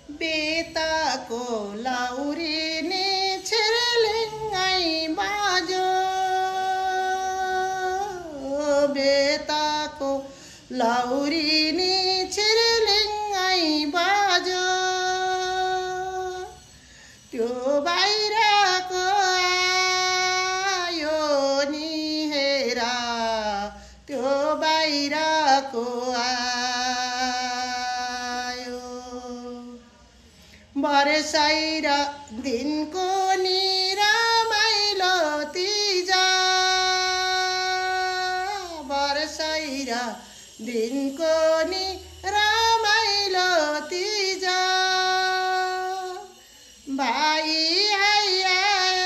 बेताको Lowry नि छिर्लिङ्गै बाजो बेताको Lowry नि छिर्लिङ्गै बाजो त्यो बाहिरको आयो नि हेर त्यो बाहिरको आयो बरसाइर दिनको नि रमाइलो तिज बरसाइर दिनको नि रमाइलो तिज भाइ आए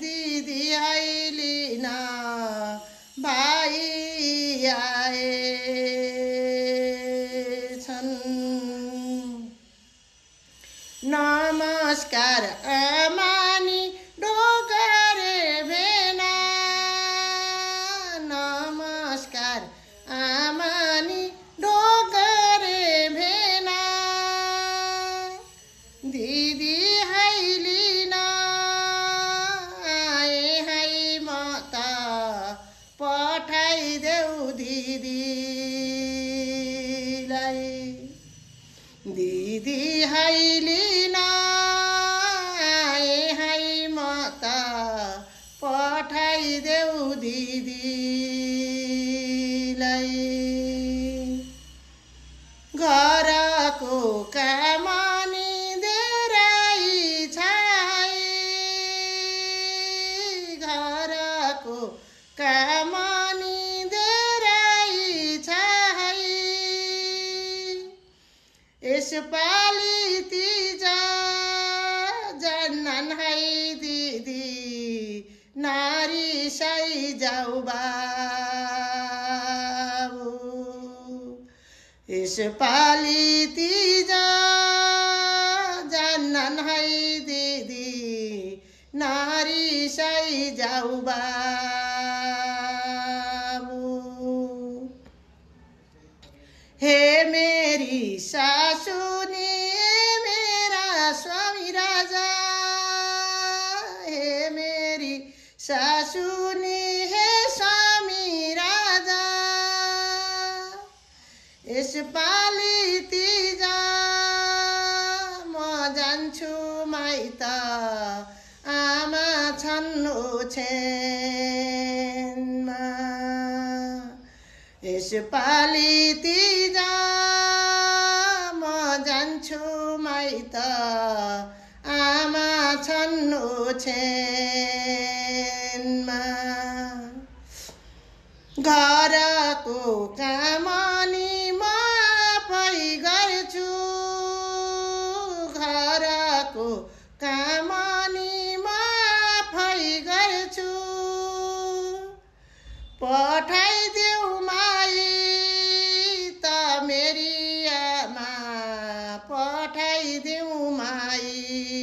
दिदी आइलिन भाइ आएछन् नमस्कार आमानी डोगरे भेना नमस्कार आमानी डोगरे भेना दिदी हाइलिन आए हाइ म त पठाइदेऊ दिदीलाई दिदी हाइलिन आए हाइ म त पठाइदेऊ दिदीलाई घरको कामनी धेरै छै घरको कामनी धेरै छै यसपालि तिज जन्नन् है दिदी नारिसाइ जाऊ बाबु यसपालि तिज जन्नन् है दिदी नारिसाइ जाऊ बाबु हे मेरी सासुनी मेरा स्वामी राजा हे मेरी सासुनी हे स्वामी राजा यसपालि तिज म जान्छु माइत आमा छन् ओछ्यानमा यसपालि तिज म जान्छु माइत आमा छन् ओछ्यानमा घरको कामनी म आफै गर्छु घरको कामनी म आफै गर्छु पठाइदेऊ माई त मेरी आमा पठाइदेऊ माई